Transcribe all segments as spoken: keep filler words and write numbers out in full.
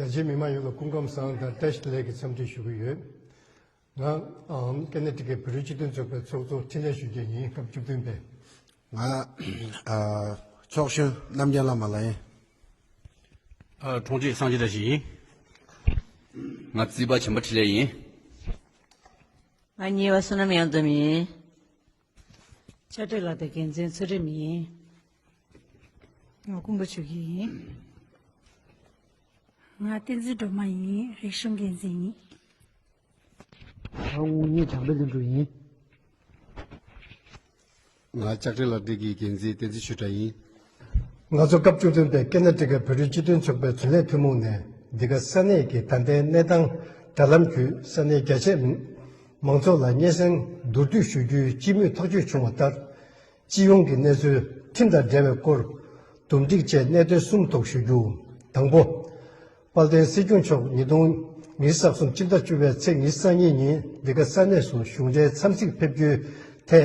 རྒྱ་ཆེའི་མི་མང་ཡོངས་ལ་སྐུ་ཁམས་བཟང་དང་བཀྲ་ཤིས་བདེ་ལེགས་ཀྱི་འཚམས་འདྲི་ཞུ་གི་ཡོད། ང་ཨམ་ཀེ་ན་ཌ་གི་བོད་རིགས་སྤྱི་མཐུན་ཚོགས་པའི་ཚོགས་གཙོ་འཕྲིན་ལས་ཞུ་མཁན་ཡིན། སྐབས་བཅུ་བདུན་པའི། ང་ཨ་ཚོགས་གཞོན་རྣམ་རྒྱལ་བླ་མ་ལགས་ཡིན། ཨ་དྲུང་ཆེ་སངས་རྒྱས་བཀྲ་ཤིས་ཡིན། ང་རྩིས་པ་བྱམས་པ་འཕྲིན་ལས་ཡིན། ང་གཉིས་པ་བསོད་ནམས་གཡང་འཛོམས་ཡིན། ཕྱག་སྦྲེལ་ལག་དེབ་འགན་འཛིན་ཚུལ་ཁྲིམས་ཡིན། ང་ཀུན་དགའ་ཆོས་སྐྱིད་ཡིན། ང་བསྟན་འཛིན་སྒྲོལ་མ་ཡིན། རིག་གཞུང་འགན་འཛིན་ཡིན། ང་དངུལ་གཉེར་བྱམས་པའི་ལྷུན་གྲུབ་ཡིན། ང་ལྕགས་སྤྲེལ་ལག་དེབ་ཀྱི་འགན་འཛིན་བསྟན་འཛིན་ཆོས་གྲགས་ཡིན། ང་ཚོ་སྐབས་བཅུ་བདུན་པའི་ཀེ་ན་ཌ་གི་བོད་རིགས་སྤྱི་མཐུན་ཚོགས་པའི་རྒྱུན་ལས་ཐུན་མོང་ནས་འདི་ག་ས་གནས་ཀྱི་ད་ལྟའི་གནས་སྟངས་དྲ་ལམ་བརྒྱུད་ས་གནས་རྒྱ་ཆེ་མང་ཚོགས་ལ་སྙན་སེང་མདོར་བསྡུས་ཞུ་རྒྱུའི་སྤྱི་མོས་ཐག་གཅོད་བྱུང་བ་ལྟར། སྤྱི་ཡོངས་ཀྱི་གནས་ཚུལ་ཁྲིམས་དང་འབྲེལ་བའི་སྐོར་དུམ་སྒྲིག་བཅས་གནད་དོན་གསུམ་ཐོག་ཞུ་རྒྱུ། དང་པོ། དཔལ་ལྡན་སྲིད་སྐྱོང་མཆོག་ཉིས་སྟོང་ཉི་ཤུ་རྩ་གསུམ་སྤྱི་ཟླ་བཅུ་པའི་ཚེས་ཉི་ཤུ་རྩ་གཉིས་ཉིན་འདི་ག་ས་གནས་སུ་གཞུང་འབྲེལ་འཚམས་གཟིགས་ཕེབས་རྒྱུའི་ཐད་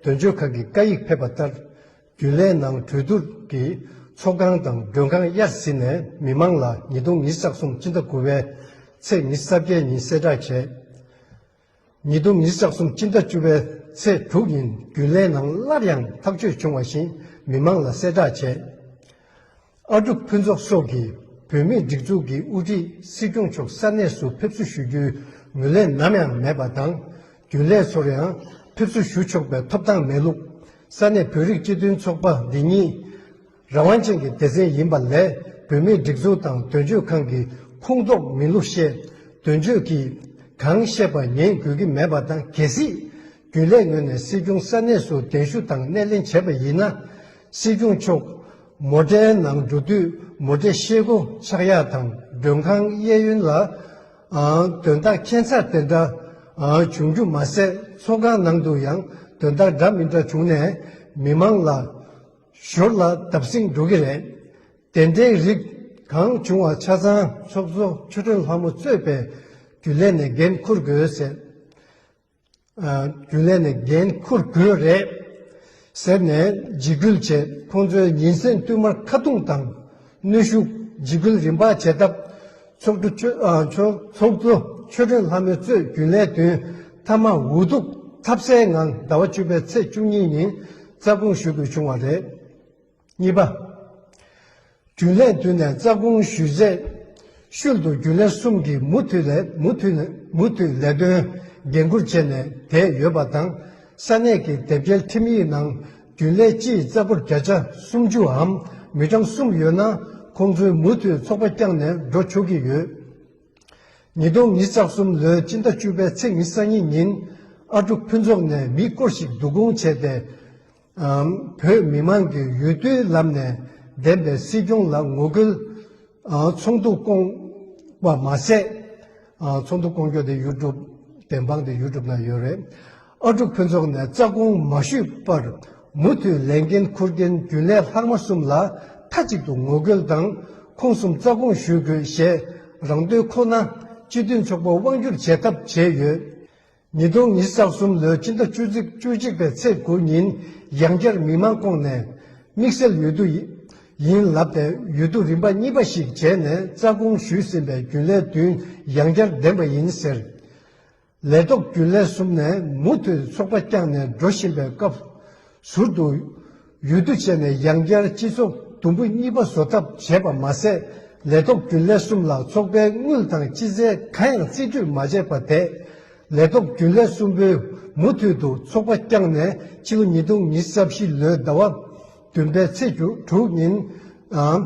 དོན་གཅོད་ཁང་གི་བཀའ་ཡིག་ཕེབས་པ་ལྟར། རྒྱུན་ལས་ནང་གྲོས་བསྡུར་གྱིས་ཚོགས་ཁང་དང་མགྲོན་ཁང་དབྱར་ཟིན་ནས་མི་མང་ལ་ཉིས་སྟོང་ཉི་ཤུ་རྩ་གསུམ་སྤྱི་ཟླ་དགུ་པའི་ཚེས་ཉི་ཤུ་རྩ་བརྒྱད་ཉིན་གསལ་བསྒྲགས་བྱས། ཉིས་སྟོང་ཉི་ཤུ་རྩ་གསུམ་སྤྱི་ཟླ་བཅུ་པའི་ཚེས་དྲུག་ཉིན་རྒྱུན་ལས་ནང་སླར་ཡང་ཐག་གཅོད་བྱུང་བ་བཞིན་མི་མང་ལ་གསལ་བསྒྲགས་བྱས། ཨ་ཀྲུག་ཕུན་ཚོགས་སོགས་ཀྱིས་བོད་མིའི་སྒྲིག་འཛུགས་ཀྱི་དབུ་ཁྲིད་སྲིད་སྐྱོང་མཆོག་ས་གནས་སུ་ཕེབས་བསུ་ཞུ་རྒྱུའི་ངོས་ལེན་ནམ་ཡང་མེད་པ་དང་། རྒྱུན་ལས་ཚོར་ཡང་ཕེབས་བསུ་ཞུ་ཆོག་པའི་ཐོབ་ཐང་མེད་ལུགས། ས་གནས་བོད་རིགས་སྤྱི་མཐུན་ཚོགས་པ་འདི་ཉིད་རང་དབང་ཅན་གྱི་སྡེ་ཚན་ཡིན་པ་ལས་བོད་མིའི་སྒྲིག་འཛུགས་དང་དོན་གཅོད་ཁང་གི་ཁོངས་གཏོགས་མིན་ལུགས་བཤད། དོན་གཅོད་ཀྱིས་གང་བཤད་པ་ཉན་དགོས་ཀྱི་མེད་པ་དང་། གལ་སྲིད་རྒྱུན་ལས་ངོས་ནས་སྲིད་སྐྱོང་ས་གནས་སུ་གདན་ཞུ་དང་སྣེ་ལེན་བྱས་པ་ཡིན་ན། སྲིད་སྐྱོང་མཆོག་མོ་ཊའི་ནང་འགྲོ་དུས་མོ་ཊའི་ཤེལ་སྒོ་ཕྱགས་ཡག་དང་མགྲོན་ཁང་གཡས་གཡོན་ལ་ཨང་དོན་དག་ཁྱད་མཚར་དེ་འདྲ་ཨང་བྱུང་རྒྱུ་མ་ཟད། ཚོགས་ཁང་ནང་དུ་ཡང་དོན་དག་འདྲ་མི་འདྲ་བྱུང་ནས་མི་མང་ལ་ཞོར་ལ་བརྡབ་གསིག་འགྲོ་གི་རེད། དེ་འདྲའི་རིགས་གང་བྱུང་བ་ཆ་ཚང་ཚོགས་གཙོ་ཆོས་སྒྲོན་ལྷ་མོ་གཙོས་པའི་རྒྱུན་ལས་ནས་འགན་འཁུར་དགོས་ཟེར། ཨ་རྒྱུན་ལས་ནས་འགན་འཁུར་དགོས་རེད་ཟེར་ནས་འཇིགས་སྐུལ་བྱས། ཁོང་ཚོའི་ཉིན་མཚན་བསྟུད་མར་ཁ་རྡུང་དང་གནོན་ཤུགས། འཇིགས་སྐུལ་རིམ་པ་བྱས་སྟབས། ཚོགས་གཙོ་ཆོས་ཨ་ཚོགས་ཚོགས་གཙོ་ཆོས་སྒྲོན་ལྷ་མོས་གཙོས་རྒྱུན་ལས་བདུན་མཐའ་མ་འུ་ཐུག་ཐབས་ཟད་ངང་ཟླ་བ་བཅུ་པའི་ཚེས་བཅུ་གཉིས་ཉིན་རྩ་དགོངས་ཞུ་དགོས་བྱུང་བ་རེད། གཉིས་པ། རྒྱུན་ལས་བདུན་ནས་རྩ་དགོངས་ཞུས་རྗེས། ཤུལ་དུ་རྒྱུན་ལས་གསུམ་གྱིས་མུ་མཐུད་ལས་མུ་མཐུད་མུ་མཐུད་ལས་དོན་འགན་འཁུར་བྱས་ནས་བསྡད་ཡོད་པ་དང་། ས་གནས་ཀྱི་དེབ་སྐྱེལ་ཁྲིམས་ཡིག་ནང་རྒྱུན་ལས་སྤྱིའི་རྩ་འབོར་བརྒྱ་ཆ་སུམ་ཅུའམ་མི་གྲངས་གསུམ་ཡོད་ན། ཁོང་ཚོས་མུ་མཐུད་ཚོགས་པ་བསྐྱངས་ནས་འགྲོ་ཆོག་གི་ཡོད། ཉིས་སྟོང་ཉི་ཤུ་རྩ་གསུམ་ལོའི་སྤྱི་ཟླ་བཅུ་པའི་ཚེས་ཉི་ཤུ་རྩ་གཉིས་ཉིན་ཨ་ཀྲུག་ཕུན་ཚོགས་ནས་མི་སྐོར་ཞིག་བསྡུ་སྐོང་བྱས་ཏེ། ཨམ་བོད་མི་མང་གི་འོས་བསྡུའི་ལམ་ནས་འདེམས་པའི་སྲིད་སྐྱོང་ལ་ངོ་རྒོལ་ཨ་ཚོགས་འདུ་བསྐོང་བ་མ་ཟད། ཨ་ཚོགས་འདུ་བསྐོང་རྒྱུ་དེ་ཡུ་ཊུབ་བདེན་དཔང་དེ་ཡུ་ཊུབ་ན་ཡོད་རེད། ཨ་ཀྲུག་ཕུན་ཚོགས་ནས་རྩ་དགོངས་མ་ཞུས་པར་མུ་མཐུད་ལས་འགན་འཁུར་མཁན་རྒྱུན་ལས་ལྷག་མ་གསུམ་ལ་མཐའ་གཅིག་ཏུ་ངོ་རྒོལ་དང་། ཁོང་གསུམ་རྩ་དགོངས་ཞུ་དགོས་ཞེས་རང་འདོད་ཁོ་ན་སྤྱི་མཐུན་ཚོགས་པ་དབང་བསྒྱུར་བྱེད་ཐབས་བྱས་ཡོད། ཉིས་སྟོང་ཉི་ཤུ་རྩ་གསུམ་ལོའི་སྤྱི་ཟླ་བཅུ་གཅིག་བཅུ་གཅིག་པའི་ཚེས་དགུ་ཉིན་ཡང་བསྐྱར་མི་མང་ཁོངས་ནས་དམིགས་བསལ་འོས་བསྡུ་ཡིན་ལབ་སྟེ་འོས་བསྡུ་རིམ་པ་གཉིས་པ་ཞིག་བྱས་ནས་རྩ་དགོངས་ཞུས་ཟིན་པའི་རྒྱུན་ལས་བདུན་ཡང་བསྐྱར་འདེམས་པ་ཡིན་ཟེར། ལས་ཐོག་རྒྱུན་ལས་གསུམ་ནས་མུ་མཐུད་ཚོགས་པ་བསྐྱངས་ནས་འགྲོ་བཞིན་པའི་སྐབས། ཟུར་དུ་འོས་བསྡུ་བྱས་ནས་ཡང་བསྐྱར་སྤྱི་ཚོགས་དུམ་བུ་གཉིས་པ་བཟོ་ཐབས་བྱས་པ་མ་ཟད། ལས་ཐོག་རྒྱུན་ལས་གསུམ་ལ་ཚོགས་པའི་དངུལ་དང་སྤྱི་རྫས་གང་ཡང་རྩིས་སྤྲོད་མ་བྱས་པ་དེས། ལས་ཐོག་རྒྱུན་ལས་གསུམ་པོས་མུ་མཐུད་དུ་ཚོགས་པ་བསྐྱངས་ནས་ཕྱི་ལོ་ཉིས་སྟོང་ཉི་ཤུ་རྩ་བཞི་ལོའི་ཟླ་བ་བདུན་པའི་ཚེས་དྲུག་ཉིན་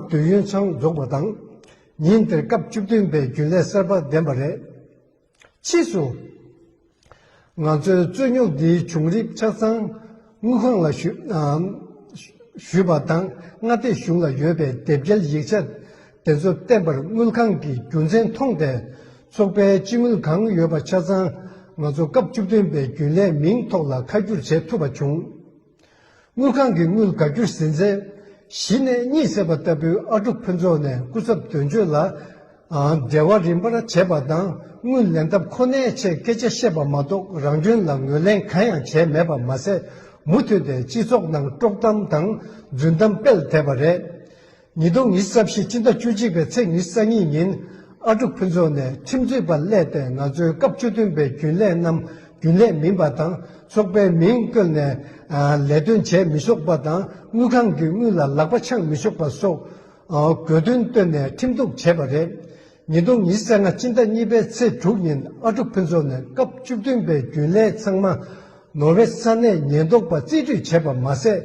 དུས་ཡུན་ཚང་རྫོགས་པ་དང་། ཉིན་དེར་སྐབས་བཅུ་བདུན་པའི་རྒྱུན་ལས་གསར་པ་འདེམས་པ་རེད། ཕྱིས་སུ། ང་ཚོའི་རྩོད་རྙོག་འདིའི་བྱུང་རིམ་ཆ་ཚང་དངུལ་ཁང་ལ་ཞུ་ཨམ་ཞུས་པ་དང་། མངའ་སྡེ་གཞུང་ལ་ཡོད་པའི་དེབ་སྐྱེལ་ཡིག་ཆ་དེ་ཚོ་བསྟན་པར། དངུལ་ཁང་གིས་རྒྱུ་མཚན་མཐོང་སྟེ། ཚོགས་པའི་སྤྱི་དངུལ་གང་ཡོད་པ་ཆ་ཚང་ང་ཚོ་སྐབས་བཅུ་བདུན་པའི་རྒྱུན་ལས་མིང་ཐོག་ལ་ཁ་བསྒྱུར་བྱེད་ཐུབ་པ་བྱུང་། དངུལ་ཁང་གི་དངུལ་བཀའ་བསྒྱུར་ཟིན་ཚེ། གཞི་ནས་གཉིད་སད་པ་ལྟ་བུའི་ཨ་ཀྲུག་ཕུན་ཚོགས་ནས་སྐུ་ཚབ་དོན་གཅོད་ལ་ཨ་འབྲེལ་བ་རིམ་པར་བྱས་པ་དང་། དངུལ་ལེན་ཐབས་ཁོ་ནའི་ཆེད་སྐད་ཆ་བཤད་པ་མ་གཏོགས། རང་སྐྱོན་ལ་ངོས་ལེན་གང་ཡང་བྱས་མེད་པ་མ་ཟད། མུ་མཐུད་དེ་སྤྱི་ཚོགས་ནང་དཀྲོག་གཏམ་དང་རྫུན་གཏམ་སྤེལ་བསྡད་པ་རེད། ཉིས་སྟོང་ཉི་ཤུ་རྩ་བཞི་སྤྱི་ཟླ་བཅུ་གཅིག་པའི་ཚེས་ཉི་ཤུ་རྩ་གཉིས་ཉིན། ཨ་ཀྲུག་ཕུན་ཚོགས་ནས་ཁྲིམས་རྩོད་པ་སླེབས་ཏེ་ང་ཚོའི་སྐབས་བཅུ་བདུན་པའི་རྒྱུན་ལས་རྣམས་རྒྱུན་ལས་མིན་པ་དང་ཚོགས་པའི་མིང་བཀོད་ནས་ལས་དོན་བྱེད་མི་ཆོག་པ་དང་དངུལ་ཁང་གི་དངུལ་ལ་ལག་པ་འཆང་མི་ཆོག་པ་སོགས་དགོས་འདུན་བཏོན་ནས་ཁྲིམས་གཏུག་བྱས་པ་རེད། ཉིས་སྟོང་ཉི་ཤུ་རྩ་ལྔ་སྤྱི་ཟླ་གཉིས་པའི་ཚེས་དྲུག་ཉིན་ཨ་ཀྲུག་ཕུན་ཚོགས་ནས་སྐབས་བཅུ་བདུན་པའི་རྒྱུན་ལས་ཚང་མ་ནོར་ཝེ་ས་གནས་ཉེན་རྟོག་པ་རྩིས་སྤྲོད་བྱས་པ་མ་ཟད་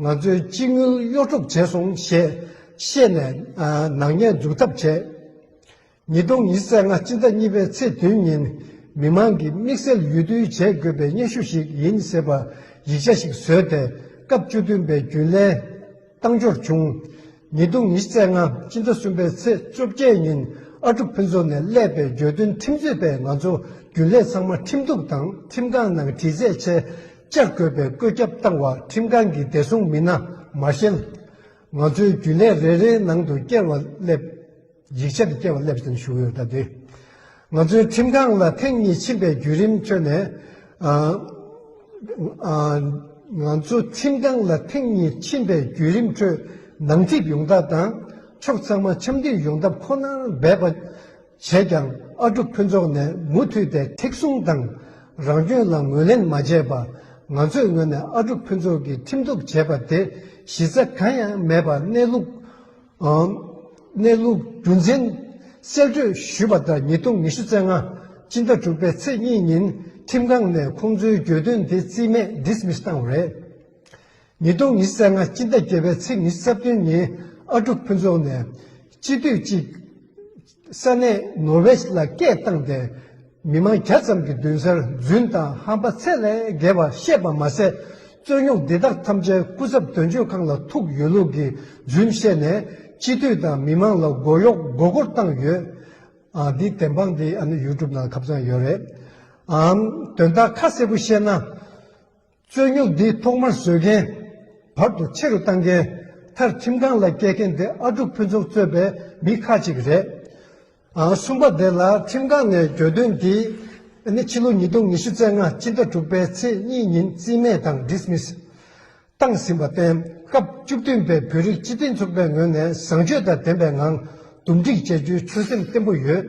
ང་ཚོའི་སྤྱི་དངུལ་གཡོ་འཕྲོག་བྱས་སོང་ཞེས་བཤད་ནས་ནག་ཉེས་འཛུགས་ཐབས་བྱས། ཉིས་སྟོང་ཉི་ཤུ་རྩ་ལྔ་སྤྱི་ཟླ་གཉིས་པའི་ཚེས་བདུན་ཉིན་མི་མང་གིས་དམིགས་བསལ་འོས་བསྡུ་བྱེད་དགོས་པའི་སྙན་ཞུ་ཞིག་ཡིན་ཟེར་བ་ཡིག་ཆ་ཞིག་བཟོས་ཏེ་སྐབས་བཅུ་བདུན་པའི་རྒྱུན་ལས་བཏང་འབྱོར་བྱུང་། ཉིས་སྟོང་ཉི་ཤུ་རྩ་ལྔ་སྤྱི་ཟླ་གསུམ་པའི་ཚེས་བཅོ་བརྒྱད་ཉིན་ཨ་ཀྲུག་ཕུན་ཚོགས་ནས་སླེབས་པའི་གྱོད་དོན་ཁྲིམས་རྩོད་པས་ང་ཚོ་རྒྱུན་ལས་ཚང་མ་ཁྲིམས་གཏུག་དང་ཁྲིམས་ཁང་ནང་དྲི་རྩད་ཆེད་བཅར་དགོས་པའི་བཀོད་ཁྱབ་བཏང་བ་ཁྲིམས་ཁང་གི་བདེ་སྲུང་མི་སྣ་མར་ཤལ་ང་ཚོའི་རྒྱུན་ལས་རེ་རེའི་ནང་དུ་བསྐྱལ་བ་སླེབས། ཡིག་ཆ་དེ་སྐྱེལ་བ་སླེབས་ཟིན་ཞུ་གི་ཡོད། ད་དེ་ང་ཚོའི་ཁྲིམས་ཁང་ལ་ཐེངས་གཉིས་ཕྱིན་པའི་བརྒྱུད་རིམ་ཁྲོད་ནས་ཨ་ཨ་ང་ཚོ་ཁྲིམས་ཁང་ལ་ཐེངས་གཉིས་ཕྱིན་པའི་བརྒྱུད་རིམ་ཁྲོད་ནང་འགྲིག་ཡོང་ཐབས་དང་ཕྱོགས་ཚང་མ་འཆམ་མཐུན་ཡོང་ཐབས་ཁོ་ནར་འབད་པ་བྱས་ཀྱང་ཨ་ཀྲུག་ཕུན་ཚོགས་ནས་མུ་མཐུད་དེ་མཁྲེགས་བཟུང་དང་རང་སྐྱོན་ལ་ངོས་ལེན་མ་བྱས་པ་ང་ཚོའི་ངོས་ནས་ཨ་ཀྲུག་ཕུན་ཚོགས་ཀྱིས་ཁྲིམས་གཏུག་བྱས་པ་དེ་གཞི་རྩ་གང་ཡང་མེད་པ་གནས་ལུགས། གནས་ལུགས་རྒྱུ་མཚན་གསལ་བཀྲོལ་ཞུས་པ་ལྟར་ཉིས་སྟོང་ཉི་ཤུ་རྩ་ལྔ་སྤྱི་ཟླ་དྲུག་པའི་ཚེས་གཉིས་ཉིན་ཁྲིམས་ཁང་ནས་ཁོང་ཚོའི་གྱོད་དོན་དེ་རྩིས་མེད་ཌིས་མི་སི་བཏང་བ་རེད། ཉིས་སྟོང་ཉི་ཤུ་རྩ་ལྔ་སྤྱི་ཟླ་བརྒྱད་པའི་ཚེས་ཉི་ཤུ་རྩ་བདུན་ཉིན་ཨ་ཀྲུག་ཕུན་ཚོགས་ནས་སྤྱི་འཐུས་གཅིག་ས་གནས་ནོར་ཝེ་ལ་སྐད་བཏང་སྟེ། མི་མང་བརྒྱ་ཙམ་གྱི་མདུན་སར་རྫུན་དང་ཧམ་པ་ཚད་ལས་བརྒལ་བ་བཤད་པ་མ་ཟད། རྩོད་རྙོག་འདི་དག་ཐམས་ཅད་སྐུ་ཚབ་དོན་གཅོད་ཁང་ལ་ཐུག་ཡོད་ལུགས་ཀྱི་རྫུན་བཤད་ནས་སྤྱི་འཐུས་དང་མི་མང་ལ་མགོ་གཡོག་མགོ་སྐོར་བཏང་ཡོད། ཨ་འདི་བདེན་དཔང་འདི་ཨ་ནི་ཡུ་ཊུབ་ནང་ཁ་བྱང་ཡོད་རེད། ཨམ་དོན་དག་ཁ་གསལ་པོ་བཤད་ན། རྩོད་རྙོག་འདི་ཐོག་མར་བཟོ་མཁན། བར་དུ་ཆེ་རུ་བཏང་མཁན། མཐར་ཁྲིམས་ཁང་ལ་སྐྱེལ་མཁན་དེ་ཨ་ཀྲུག་ཕུན་ཚོགས་གཙོས་པའི་མི་ཁག་ཅིག་རེད། ཨ་གསུམ་པ་དེ་ལ་ཁྲིམས་ཁང་ནས་གྱོད་དོན་འདི་ནི་ཕྱི་ལོ་ཉིས་སྟོང་ཉི་ཤུ་རྩ་ལྔ་སྤྱི་ཟླ་དྲུག་པའི་ཚེས་གཉིས་ཉིན་རྩིས་མེད་དང་ཌིས་མི་སི་བཏང་ཟིན་པར་བརྟེན་སྐབས་བཅུ་བདུན་པའི་བོད་རིགས་སྤྱི་མཐུན་ཚོགས་པའི་ངོས་ནས་བཟང་སྤྱོད་དང་ལྡན་པའི་ངང་འདུམ་འགྲིག་བྱ་རྒྱུའི་ཆོད་སེམས་བརྟན་པོ་ཡོད།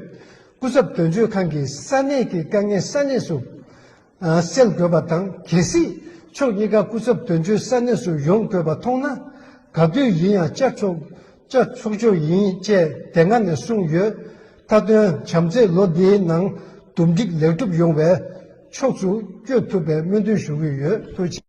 སྐུ་ཚབ་དོན་གཅོད་ཁང་གིས་ས་གནས་ཀྱི་དཀའ་ངལ་ས་གནས་སུ། ཨ་སེལ་དགོས་པ་དང་གལ་སྲིད་ཕྱོགས་གཉིས་ཀ་སྐུ་ཚབ་དོན་གཅོད་ས་གནས་སུ་ཡོང་དགོས་པ་མཐོང་ན་ག་དུས་ཡིན་ཡང་བཅར་ཆོག་བཅར་ཆོག་ཆོག་ཡིན་ཅེས་དེ་སྔ་ནས་གསུངས་ཡོད། མཐའ་དོན་བྱམས་བརྩེས་ལོ་འདིའི་ནང་འདུམ་འགྲིག་ལེགས་གྲུབ་ཡོང་བའི་ཕྱོགས་སུ་བསྐྱོད་ཐུབ་པའི་སྨོན་འདུན་ཞུ་གི་ཡོད། ཐུགས་རྗེ་ཆེ།